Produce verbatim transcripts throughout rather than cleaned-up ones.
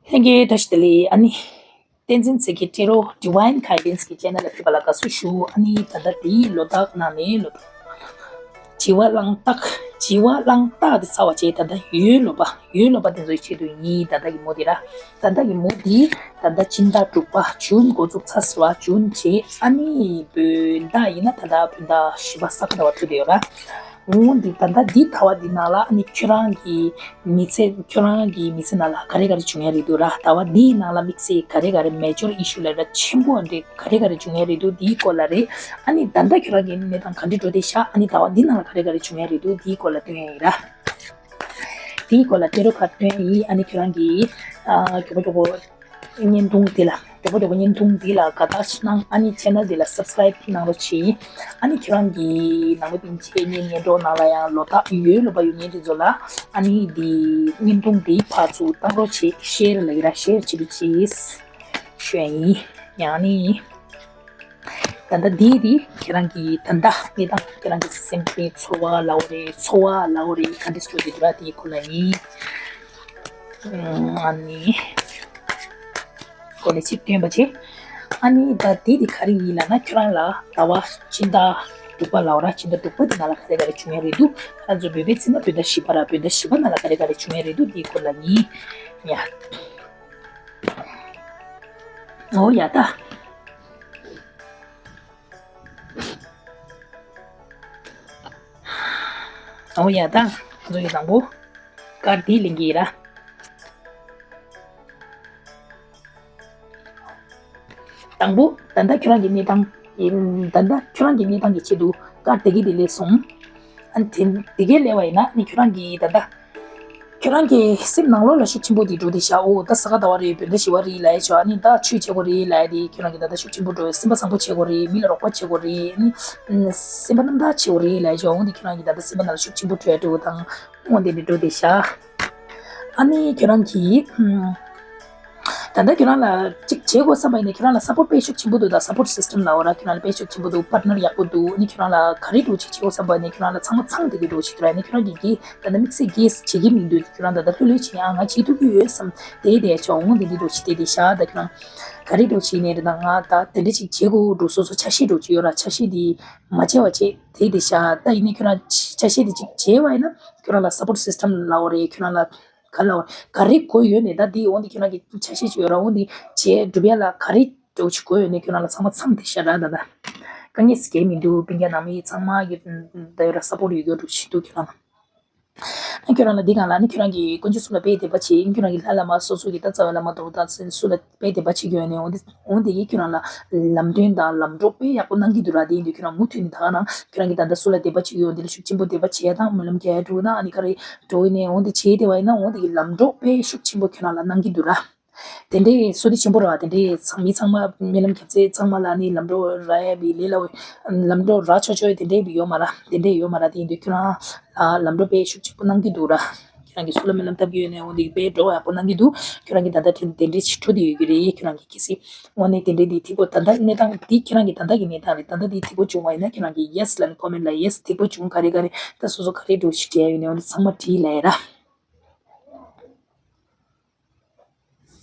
ལྷན་རྒྱས་བཀྲ་ཤིས་བདེ་ལེགས། ཨ་ནི་བསྟན་འཛིན་ཚེ་གི་ཊེ་རོ་Divine Guidance གི་ཆེ་ནལ་ལ་ཕེབས་པ་ལ་དགའ་བསུ་ཞུ། ཨ་ནི་ད་ལྟ་འདིའི་ལོ་རྟགས་ནང་ནས་ལོ་རྟགས་བྱི་བ་གླང་སྟག་བྱི་བ་གླང་སྟག་དེ་ཚར་བ་བྱས། ད་ལྟ་ཡོས་ལོ་པ་ཡོས་ལོ་པ་དེ་ཚོའི་ཆེད་དུ་ཡིན། ད་ལྟ་གི་མོ་དེ་ར། ད་ལྟ་གི་མོ་དེ་ད་ལྟ་སྤྱི་ཟླ་དྲུག་པ་ཇུན་འགོ་བཙུགས་ཚར་སོང་བ། ཇུན་བྱས་ཨ་ནི་བོད་ཟླ་ཡིན་ན་ད་ལྟ་བོད་ཟླ་བཞི་པ་ས་ག་ཟླ་བ་ཐུག་བསྡད་ཡོད་ར། འོ་འདི་ད་ལྟ་འདི་ཟླ་བ་འདི་ནང་ལ་ཨ་ནི་ཁྱོད་རང་གི་མི་ཚེ་ཁྱོད་རང་གི་མི་ཚེ་ནང་ལ་ག་རེ་ག་རེ་བྱུང་ཡ་རེད་འདུག་ར། ཟླ་བ་འདིའི་ནང་ལ་དམིགས་བསལ་ག་རེ་ག་རེ་མེ་ཇར་ཨི་ཤུ་ལབ་ར་ཆེན་པོ་འདྲ་ག་རེ་ག་རེ་བྱུང་ཡ་རེད་འདུག་འདིའི་སྐོར་ལ་རེད། ཨ་ནི་ད་ལྟ་ཁྱོད་རང་གི་གནས་སྟངས་ག་འདྲ་འགྲོ་བསྡད་ཤག་ཨ་ནི་ཟླ་བ་འདི་ནང་ལ་ག་རེ་ག་རེ་བྱུང་ཡ་རེད་འདུག་འདིའི་སྐོར་ལ་སྟོན་ཡ་ཡིན་ར། དེའི་སྐོར་ལ་ཊེ་རོ་ཁ་སྟོན་ཡིན། ཨ་ནི་ཁྱོད་རང་གིས་ཨ་མགྱོགས་པོ་མགྱོགས་པོ་བརྙན་ཐུང་འདི་ལ་མགྱོགས་པོ་མགྱོགས་པོ་བརྙན་ཐུང་འདི་ལ་དགའ་རྟགས་ཤིག་གནང་། ཨ་ནི་ཆེ་ནལ་འདི་ལ་སབ་སི་ཀ་རའིབ་གནང་རོགས་བྱེད། ཨ་ནི་ཁྱོད་རང་གིས་ནང་མི་སྤུན་མཆེད་གཉེན་ཉེ་གྲོགས་ནང་ལ་ཡང་ལོ་རྟགས་ཡོས་ལོ་པ་ཡོད་མཁན་དེ་ཚོ་ལ་ཨ་ནི་འདི་བརྙན་ཐུང་འདི་ཕར་ཚུར་བཏང་རོགས་བྱེད། ཤེར་ལབ་ཀྱི་ར། ཤེར་བྱེད་རོགས་བྱེད་ཞུ་ཡ་ཡིན། ཡང་ནི། ད་ལྟ་འདི་དེ་ཁྱེད་རང་གི་ད་ལྟ་གནས་སྟངས་ཁྱེད་རང་གི་སེམས་པའི་ཚོར་བ་ལབ་དགོས་རེད། ཚོར་བ་ལབ་དགོས་རེད། ག་འདྲ་ཞིག་འགྲོ་གི་འདུག་ར། དེའི་སྐོར་ལ་ཡིན། ཨ་ནི་སྐོར་ལ་ཅིག་སྟོན་པ་བྱེད། ཨ་ནི་ད་དེ་དེ་ག་རེ་ཡིན་ལབ་ན་ཁྱོད་རང་ལ་ཟླ་བ་ཕྱི་ཟླ་དྲུག་པ་ལབ་དགོས་ར། ཕྱི་ཟླ་དྲུག་པ་དེ་ནང་ལ་ག་རེ་ག་རེ་བྱུང་ཡ་རེད་འདུག་ཁྱེད་རང་ཚོ་བོད་པའི་ཚིག་ན་བོད་ཟླ་བཞི་པ་ར། བོད་ཟླ་བཞི་པ་ནང་ལ་ག་རེ་ག་རེ་བྱུང་ཡ་རེད་འདུག་དེའི་སྐོར་ལ་ཡིན། ཡ། ཨོ་ཡ་ད། ཨོ་ཡ་ད། ང་ཚོ་ཡི་དང་པོ་ཀར་འདི་ལེན་གྱི་ཡིན་ར། དང་པོ་ད་ལྟ་ཁྱོད་རང་གི་གནས་སྟངས་ཡིན། ད་ལྟ་ཁྱོད་རང་གི་གནས་སྟངས་ཀྱི་ཆེད་དུ་ཀར་དེ་གི་དེ་ལས་སོང་། ཨ་ནི་དེ་དེ་གས་ལས་པ་ཡིན་ན་ནི་ཁྱོད་རང་གི་ད་ལྟ་ཁྱོད་རང་གི་སེམས་ནང་ལོགས་ལ་ཤུགས་ཆེན་པོ་དེ་འགྲོ་དེ་ཤག་ཨོ་ད་ས་ག་ཟླ་བ་རེད། བོད་ཟླ་བཞི་པ་རེད་ལབ་ཡ་ཆོག་ཨ་ནི་ད་ཆོས་བྱེད་དགོས་རེད་ལབ་ཡ་དེ་ཁྱོད་རང་གི་ད་ལྟ་ཤུགས་ཆེན་པོ་འགྲོ། སེམས་པ་བཟང་པོ་བྱེད་དགོས་རེད། མི་ལ་རོགས་པ་བྱེད་དགོས་རེད། ཨ་ནི་སེམས་པ་རྣམ་དག་བྱེད་དགོས་རེད་ལབ་ཡ་ཆོག་འོ་འདི་ཁྱོད་རང་གི་ད་ལྟ་སེམས་པ་ནང་ལ་ཤུགས་ཆེན་པོ་འགྲོ་ཡ་དང་འོ་འདི་འདྲ་འགྲོ་དེ་ཤག་ཨ་ནི་ཁྱོད་རང་གིས་ད་ལྟ་ཁྱོད་རང་ལ་གཅིག་བྱེད་དགོས་བསམ་པ་ཡིན་ན་ཁྱོད་རང་ལ་སབ་པོར་ཊི་དཔེ་ཤུགས་ཆེན་པོ་འདུག་ད་སབ་པོར་ཊི་སི་སི་ཊམ་ལབ་དགོས་ར། ཁྱོད་རང་ལ་དཔེ་ཤུགས་ཆེན་པོ་འདུག་པར་ཊི་ནར་ཡག་པོ་འདུག་ཨ་ནི་ཁྱོད་རང་ལ་ག་རེ་འདྲ་བོ་ཅིག་བྱེད་དགོས་བསམ་པ་ཡིན་ན་ཁྱོད་རང་ལ་ཚང་མ་ཚང་བསྡད་ཀྱི་འདྲ་བོ་ཅིག་འདུག་ཨ་ནི་ཁྱོད་རང་གིས་གིས་ད་ལྟ་དམིགས་བསལ་གིས་བྱེད་ཀྱི་མི་འདུག་ཁྱོད་རང་ད་ལྟ་ལྷོད་ལྷོད་བྱས་ནས་ཨ་ང་བྱེད་ཐུབ་ཀྱི་ཡོད་བསམ་བསྡད་བསྡད་ཡ་ཆོག་འོ་འདི་འདི་འདྲ་བོ་ཅིག་བསྡད་བསྡད་ཤག་ད་ཁྱོད་རང་ག་རེ་འདྲ་བོ་བྱས་ནས་རེད། ད་ང་ད་དེ་འདྲ་ཅིག་བྱེད་དགོས་འདུག་སོ་སོ་ཆ་ཤས་འདྲ་བོ་ཅིག་ཡོད་ར། ཆ་ཤས་འདི་མ་བྱས་པ་བྱས་བསྡད་བསྡད་ཤག་ད་ཡིན་ནའི་ཁྱོད་རང་ཆ་ཤས་འདི་ཅིག་བྱས་པ་ཡིན་ན་ཁྱོད་རང་ལ་སབ་པོར་ཊི་སི་སི་ཊམ་ལབ་དགོས་རེད། ཁྱོད་རང་ལ་ག་ལབ་དགོས་རེད། ག་རེ་དགོས་ཡོད་ནས་ད་འདི་འོ་འདི་ཁྱོད་རང་གི་ཆ་ཤས་ཅིག་ཡོད་ར། འོ་འདི་བྱས་སྒྲུབ་ཡ་ལ་ག་རེ་འདྲ་བོ་ཅིག་དགོས་ཡོད་ནས་ཁྱོད་རང་ལ་ཚང་མ་ཚང་བསྡད་ཤག་ར། ད་ད་དཀའ་ངལ་ཟེར་མཁན་མི་འདུག་སྤུན་ཀྱག་ནང་མི་ཚང་མ་གི་ད་ཡོད་ར། སབ་པོར་ཊི་ཡོད་རྒྱུ་འདྲ་བོ་ཅིག་འདུག་ཁྱོད་རང་ལ། ཨ་ཁྱོད་རང་ལ་འདི་སྒང་ལ་ནི་ཁྱོད་རང་གི་དཀོན་མཆོག་གསུམ་ལ་དཔེ་དད་པ་བྱེད། ཁྱོད་རང་གི་ལྷ་བླ་མ་སོ་སོ་གི་ད་རྩ་བའི་བླ་མ་དོ་ད་སུ་ལ་དཔེ་དད་པ་བྱེད་རྒྱུ་ཡོད་ནས་འོ་འདི་འོ་འདི་གིས་ཁྱོད་རང་ལ་ལམ་སྟོན་དང་ལམ་གྲོགས་དཔེ་ཡག་པོ་གནང་གི་འདུག་ར། དེ་ཡིན་དུས་ཁྱོད་རང་མུ་མཐུད་ནས་ད་ག་རང་ཁྱོད་རང་གི་ད་ལྟ་སུ་ལ་དད་པ་བྱེད་ཀྱི་ཡོད་འདི་ལ་ཤུགས་ཆེན་པོ་དད་པ་བྱེད་ཡ་དང་སྨོན་ལམ་རྒྱག་ཡ་འགྲོ་ན་ཨ་ནི་ག་རེ་འགྲོ་ཡིན་ནས་འོ་འདི་བྱེད་བསྡད་པ་ཡིན་ན་འོ་འདི་གི་ལམ་གྲོགས་དཔེ་ཤུགས་ཆེན་པོ་ཁྱོད་རང་ལ་གནང་གི་འདུག་ར། དེ་འདྲའི་བསོད་བདེ་ཆེན་པོ་རེད་བ། དེ་འདྲའི་ཚང་མི་ཚང་མ་སྨོན་ལམ་རྒྱབ་ཚེ་ཚང་མ་ལ་ནི་ལམ་འགྲོ་རག་ཡ་བི་ལས་སླ་བོ་ལམ་འགྲོ་རག་ཆོག་ཆོག་དེ་འདྲའི་བི་ཡོད་མ་ར། དེ་འདྲའི་ཡོད་མ་ར། དེ་ཡིན་དུས་ཁྱོད་རང་ལ་ལམ་འགྲོ་དཔེ་ཤུགས་ཆེན་པོ་གནང་གི་འདུག་ར། ཁྱོད་རང་གིས་སུ་ལ་སྨོན་ལམ་བཏབ་ཀྱི་ཡོད་ནས་འོ་འདི་དཔེ་འགྲོ་ཡག་པོ་གནང་གི་འདུག་ཁྱོད་རང་གིས་ད་ལྟ་དེ་འདྲའི་ཆེ་ཕྲུག་དེ་ཡོད་ཀྱི་རེད། ཁྱོད་རང་གིས་གལ་སྲིད་དངོས་གནས་དེ་འདྲའི་དེ་ཐིག་པོ་ད་ལྟ་གནས་སྟངས་དེ་ཁྱོད་རང་གི་ད་ལྟ་གི་གནས་སྟངས་རེད། ད་ལྟ་དེ་ཐིག་པོ་བྱུང་བ་ཡིན་ན་ཁྱོད་རང་གིས་ཡེ་སི་ལབ་ནས་ཀོ་མེན་ཊི་ལ་ཡེ་སི་ཐིག་པོ་བྱུང་། ག་རེ་ག་རེ་ད་སོ་སོ་ག་རེ་འགྲོ་ཞིག་བྲིས་ཡ་ཡོད་ནས་འོ་འདི་ཚང་མ་བྲིས་ལབ་ཡ་ར།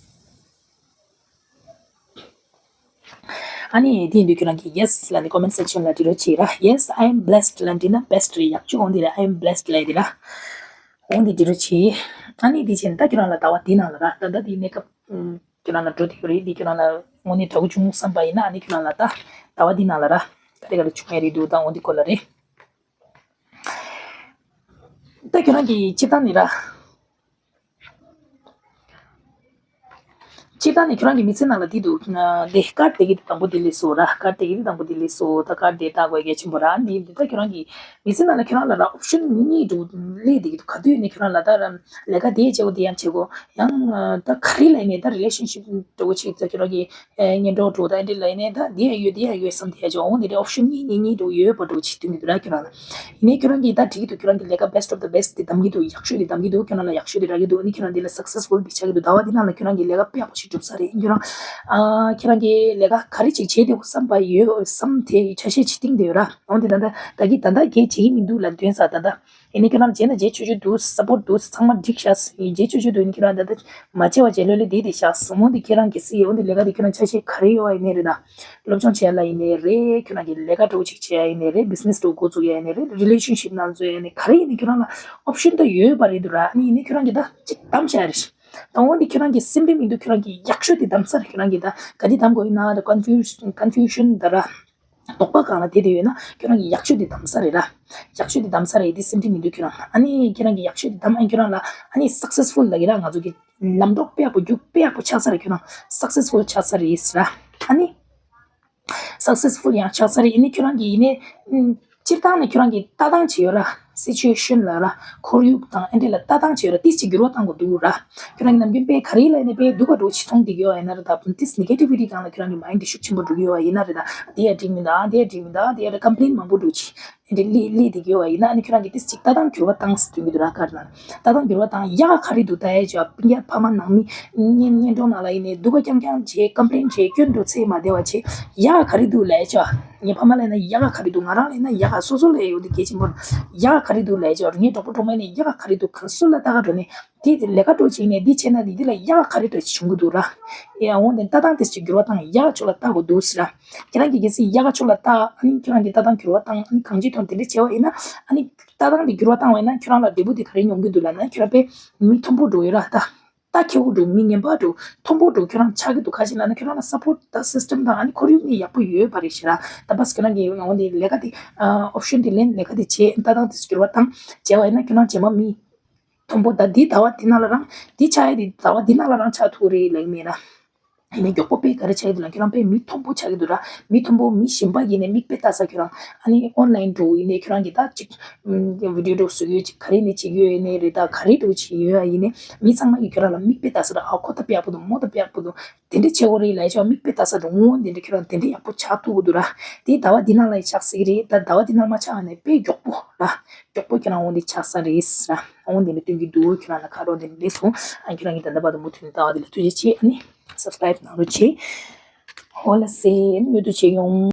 ཨ་ནི་དེ་ཡིན་དུས་ཁྱོད་རང་གིས་ཡེ་སི་ལབ་ནས་ཀོ་མེན་ཊི་སེག་ཤན་ལ་འབྲི་རོགས་བྱེད་ར། Yes, I am blessed ལབ་འབྲི་ན་བྷེ་སི་ཊི་རེད། ཡག་ཤོས་འོང་དེ་རེད། I am blessed ལབ་དེ་ར། འོང་དེ་འབྲི་རོགས་བྱེད། ཨ་ནི་དེ་བྱས་ན་ད་ཁྱོད་རང་ལ་ཟླ་བ་འདི་ནང་ལ་ར། ད་ལྟ་དེའི་གནས་སྐབས་ཁྱོད་རང་ལ་འགྲོ་དེ་ཡོད་རེད། འདི་ཁྱོད་རང་ལ་དངོས་གནས་དྲག་པོ་བྱུང་བསམ་པ་ཡིན་ན་ཨ་ནི་ཁྱོད་རང་ལ་ད་ཟླ་བ་འདི་ནང་ལ་ར་ག་རེ་ག་རེ་བྱུང་ཡ་རེད་འདུག་ད་འོང་དེ་སྐོར་ལ་རེད། ད་ཁྱོད་རང་གི་སྤྱིར་བཏང་ནས་ར། སྤྱིར་བཏང་ནས་ཁྱོད་རང་གི་མི་ཚེ་ནང་ལ་འདི་འདུག་ན་དེ་ཀར་དེ་གི་དང་པོ་དེ་ལས་སོ་ར། ཀར་དེ་གི་དང་པོ་དེ་ལས་སོ། ད་ཀར་དེ་ལྟ་དགོས་གལ་ཆེན་པོ་ར། འདི་འདི་ད་ཁྱོད་རང་གི་མི་ཚེ་ནང་ལ་ཁྱོད་རང་ལ་ར་ཨོབ་ཤན་གཉིས་འདུག་སླེབས་བསྡད་ཀྱི་འདུག་ག་དུས་ནས་ཁྱོད་རང་ལ་ད་ར་ལས་ཀ་དེ་བྱེད་དགོས་དེ་ཡང་བྱེད་དགོས་ཡང་ད་ག་རེ་ལ་ཡིན་ནས་ད་རི་ལེ་ཤན་ཤིབ་འདྲ་བོ་ཅིག་ད་ཁྱོད་རང་གི་གཉེན་གྲོགས་འདྲ་བོ་ད་འདི་ལ་ཡིན་ནས་ད་འདི་ཡང་ཡོད་འདི་ཡང་ཡོད་བསམ་དེ་ཡང་བྱེད་འོང་དེ་འདྲའི་ཨོབ་ཤན་གཉིས་གཉིས་གཉིས་འདུག་ཡོད་པ་འདྲ་བོ་ཅིག་སྟོན་གྱི་འདུག་ར་ཁྱོད་རང་ལ། ཡིན་ནའི་ཁྱོད་རང་གིས་ད་འགྲིག་གི་འདུག་ཁྱོད་རང་གི་ལས་ཀ་best of the best དེ་གདམ་གྱི་འདུག་ཡག་ཤོས་དེ་གདམ་གྱི་འདུག་ཁྱོད་རང་ལ་ཡག་ཤོས་དེ་རག་གི་འདུག་ཨ་ནི་ཁྱོད་རང་འདི་ལ་successful དེ་ཆགས་ཀྱི་འདུག་ཟླ་བ་འདི་ནང་ལ་ཁྱོད་རང་གིས་ལས་ཀ་དཔེ་ཡག་པོ་ཞིག་སྒྲུབ་ས་རེད། ཁྱོད་རང་ཨ་ཁྱོད་རང་གིས་ལས་ཀ་ག་རེ་ཅིག་བྱེད་འདོད་བསམ་པ་ཡོད་བསམ་དེ་ཆ་ཤས་ཅིག་བཏིང་བསྡད་ཡོད་ར། འོན་ཏེ་ད་ལྟ་ད་གི་ད་ལྟ་གས་བྱེད་ཀྱི་མི་འདུག་ལབ་དོན་ས་ད་ལྟ་ ཡིན་ནའི་ཁྱོད་རང་བྱས་ན་བྱེད་ཆོག་ཆོག་འདུག་སཔོརཊ་འདུག་ཚང་མ་འགྲིག་ཤག་བྱེད་ཆོག་ཆོག་འདུག་ཡིན་ཁྱོད་རང་ད་ལྟ་མ་བྱས་པ་བྱས་ལོས་ལས་དེ་དེ་ཤག་སོ་མོ་འདི་ཁྱེད་རང་གི་སི་ཡོང་འདི་ལས་ཀ་འདི་ཁྱོད་རང་ཆ་ཤས་ག་རེ་ཡོད་བ་ཡིན་ནའི་རེད་ད། སློབ་སྦྱོང་བྱས་ལ་ཡིན་ནའི་རེད། ཁྱོད་རང་གི་ལས་ཀ་འདྲ་བོ་ཅིག་བྱས་ཡིན་ནའི་རེད། བི་ཛི་ནེ་སི་འདྲ་བོ་འགོ་བཙུགས་ཡ་ཡིན་ནའི་རེད། རི་ལེ་ཤན་ཤིབ་ནང་འཛུལ་ཡ་ཡིན་ནའི་ག་རེ་ཡིན་ནའི་ཁྱོད་རང་ལ་ཨོབ་ཤན་ད་ཡོད་པ་རེད་འདུག་ར། ཨ་ནི་ཡིན་ནའི་ཁྱོད་རང་གི་ད་ཅིག་གདམ་བྱས་རེད། ད་འོ་འདི་ཁྱོད་རང་གི་སེམས་ཁྲལ་མི་འདུག་ཁྱོད་རང་གི་ཡག་ཤོས་དེ་གདམ་ས་རེད། ཁྱོད་རང་གི་ད་ག་དེ་གདམ་དགོས་ཡིན་ན་ད་ཀོན་ཕིའུ་ཤན་ཀོན་ཕིའུ་ཤན་ད་ར། དོགས་པ་གང་ལ་དེ་དེ་ཡོད་ན་ཁྱོད་རང་གི་ཡག་ཤོས་དེ་གདམ་ས་རེད་ར། ཡག་ཤོས་དེ་གདམ་ས་རེད། དེ་སེམས་ཁྲལ་མི་འདུག་ཁྱོད་རང་ཨ་ནི་ཁྱོད་རང་གི་ཡག་ཤོས་དེ་གདམ། ཨ་ནི་ཁྱོད་རང་ལ་ཨ་ནི་སག་སེ་སི་ཕུལ་ལ་གི་ར་ང་ཚོ་གི་ལམ་གྲོགས་དཔེ་ཡག་པོ་རྒྱུག་དཔེ་ཡག་པོ་ཆགས་ས་རེད། ཁྱོད་རང་སག་སེ་སི་ཕུལ་ཆགས་ས་རེད་ར། ཨ་ནི། སག་སེ་སི་ཕུལ་ཡང་ཆགས་ས་རེད། ཡིན་ནའི་ཁྱོད་རང་གིས་ཡིན་ནའི་ཨུམ། སྤྱིར་བཏང་ནས་ཁྱོད་རང་གིས་ལྟ་སྟངས་བྱེད་ཡོད་ར། སི་ཅུ་ཨེ་ཤན་ལ་ར། ཁོར་ཡུག་དང་ཨེ་འདྲ་ལ་ལྟ་སྟངས་བྱེད་ཡོད་ར། ཏིས་ཅིག་འགྱུར་བ་གཏང་དགོས་འདུག་ར། ཁྱོད་རང་གིས་ནམ་རྒྱུན་དཔེ་ག་རེ་ལ་ཡིན་ནའི་དཔེ་སྡུག་ག་འགྲོ་ཅིག་མཐོང་བསྡད་ཀྱི་ཡོད་ཡིན་ན་ར། ད་ཏིས་ནེ་གེ་ཊི་བི་ཊི་སྒང་ལ་ཁྱོད་རང་གི་མའིན་ཌི་ཤུགས་ཆེན་པོ་འགྲོ་གི་ཡོད་ཡིན་ན་ར། ད་དེ་ཡ་འགྲིག་མི་འདུག་དེ་ཡ་འགྲིག་མི་འདུག་དེ་ཡ་ར་ཀམ་པི་ལེན་མང་པོ་འགྲོ་ཅིག་ཨེ་འདྲ་སླེབས་སླེབས་བསྡད་ཀྱི་ཡོད་ཡིན་ན། ཨ་ནི་ཁྱོད་རང་གིས་ཏིས་ཅིག་ལྟ་སྟངས་འགྱུར་བ་བཏང་སྲིད་དོན་གྱི་འདུག་ར། ག་རེ་ལ། ལྟ་སྟངས་འགྱུར་བ་བཏང་ཡག་ག་རེ་འདུག་ད་ཡ་ཅོ་སྤུན་ཀྱག་ཕ་མ་ནང་མི་གཉེན་གཉེན་གྲོགས་ནང་ལ་ཡིན་ནའི་སྡུག་ག་རྐྱང་རྐྱང་བྱས་ཀམ་པི་ལེན་བྱས་སྐྱོན་འགྲོ་ཚད་མ་བདེ་བ་བྱས་ཡག་ག་རེ་འདུག་ལབ་ཡ་ཅོ། ངའི་ཕ་མ་ལ་ཡིན་ན་ཡག་ག་རེ་འདུག་ང་རང་ལ་ཡིན་ན་ཡག་ག་སོ་སོ་ལ་ཡོད་དེ་གལ་ཆེན་པོ་ཡག་ག་རེ་འདུག་ལབ་ཡ་ཅོ། ངའི་གྲོགས་པོ་གྲོགས་མོ་ཡིན་ནའི་ཡག་ག་རེ་འདུག་ག་སུ་ལ་ལྟ་ག་འགྲོ་ནས་དེ་དེ་ལས་ཀ་འགྲོ་བྱས་ནས་འདི་བྱས་ན་འདི་འདི་ལ་ཡག་ག་རེ་འདྲ་ཅིག་བྱུང་གི་འདུག་ར། ཡ་འོང་དེ་ལྟ་སྟངས་དེ་ཅིག་འགྱུར་བ་བཏང་ཡག་ཕྱོགས་ལ་ལྟ་དགོས་འདུག་ཟེར་ར། ཁྱེད་རང་གིས་གལ་སྲིད་ཡག་ག་ཕྱོགས་ལ་ལྟ། ཨ་ནི་ཁྱེད་རང་གི་ལྟ་སྟངས་འགྱུར་བ་བཏང་། ཨ་ནི་གང་ཅིའི་ཐོག་དེ་འདྲ་བྱས་པ་ཡིན་ན། ཨ་ནི་ལྟ་སྟངས་དེ་འགྱུར་བ་བཏང་བ་ཡིན་ན་ཁྱོད་རང་ལ་འབྲས་བུ་དེ་ག་རེ་མྱོང་གི་འདུག་ལབ་ན། ཁྱོད་རང་དཔེ་མི་མཐོན་པོ་འགྲོ་ཡོད་ར། ད་ལྟ་ཁེ་པོ་འགྲོ། མི་ངན་པ་འགྲོ། མཐོན་པོ་འགྲོ། ཁྱོད་རང་ཆགས་ཀྱི་འདུག་ག་ཅི་ལབ་ན་ཁྱོད་རང་ལ་སཔོརཊ་དང་སི་སི་ཊམ་དང་ཨ་ནི་ཁོར་ཡུག་ནི་ཡག་པོ་ཡོད་པ་རེད་ཤག་ར། ད་བས་ཁྱོད་རང་གིས་ང་འོང་དེ་ལས་ཀ་དེ་ཨ་ཨོབ་ཤན་དེ་ལེན། ལས་ཀ་དེ་བྱས། ལྟ་སྟངས་དེ་འགྱུར་བ་བཏང་བྱས་པ་ཡིན་ན་ཁྱོད་རང་རྗེས་མ་མི་མཐོན་པོ་ད་འདི་ཟླ་བ་འདི་ནང་ལ་རང་འདི་ཆགས་ཡ། འདི་ཟླ་བ་འདི་ནང་ལ་རང་ཆགས་ཐུབ་རེད་ལབ་ཀྱི་མེད་ན། ཡིན་ནའི་མགྱོགས་པོ་དཔེ་ག་རེ་ཆགས་ཀྱི་འདུག་ལབ་ན་ཁྱོད་རང་དཔེ་མི་མཐོན་པོ་ཆགས་ཀྱི་འདུག་ར། མི་མཐོན་པོ་མི་གཞན་པ་ཡིན་ནའི་མིག་དཔེ་ལྟ་ས། ཁྱོད་རང་ཨ་ནི་ཨོན་ལ་ཡིན་འགྲོ་ཡིན་ནའི་ཁྱོད་རང་གིས་ད་ཅིག་བི་ཌི་ཡོ་འདྲ་བོ་བཟོ་ཡོད་ཅིག་ག་རེ་ནས་བྱེད་ཀྱི་ཡོད་ཡིན་ནའི་རེད། ད་ག་རེ་འདྲ་བོ་བྱེད་ཀྱི་ཡོད་ཡིན་ནའི་མི་ཚང་མ་གིས་ཁྱོད་རང་ལ་མིག་དཔེ་ལྟ་ས་ར། ཨ་ཁོ་ད་དཔེ་ཡག་པོ་འདུག་མོ་ད་དཔེ་ཡག་པོ་འདུག་དེ་འདྲ་བྱེད་དགོས་རེད་ལབ་ཡ་ཅོ། མིག་དཔེ་ལྟ་ས་འགྲོ་འོང་། དེ་འདྲ་ཁྱོད་རང་དེ་འདྲ་ཡག་པོ་ཆགས་ཐུབ་ཀྱི་འདུག་ར། དེ་ཟླ་བ་འདི་ནང་ལ་ཡི་ཆགས་སྲིད་ཀྱི་རེད། ད་ཟླ་བ་འདི་ནང་མ་ཆགས་ནས་དཔེ་མགྱོགས་པོ་ར། མགྱོགས་པོ་ཁྱོད་རང་འོང་དེ་ཆགས་ས་རེད་ར། འོང་དེ་འདྲ་སྟོན་གྱི་འདུག་ཁྱོད་རང་ལ་ཁ་རོག་དེ་འདྲ་ལས་སོང་། ཨ་ཁྱོད་རང་གིས་ད་ལྟ་བར་དུ་མུ་མཐུད་ནས་ལྟ་བ་དེ་ལ་ཐུགས་རྗེ་ཆེ། ཨ་ནི་སབ་སི་ཀ་རེབ་གནང་རོགས་བྱེད། ཧོ་ལ་སེ་ནི་མྱུར་དུ་བྱེད་ཡོང་།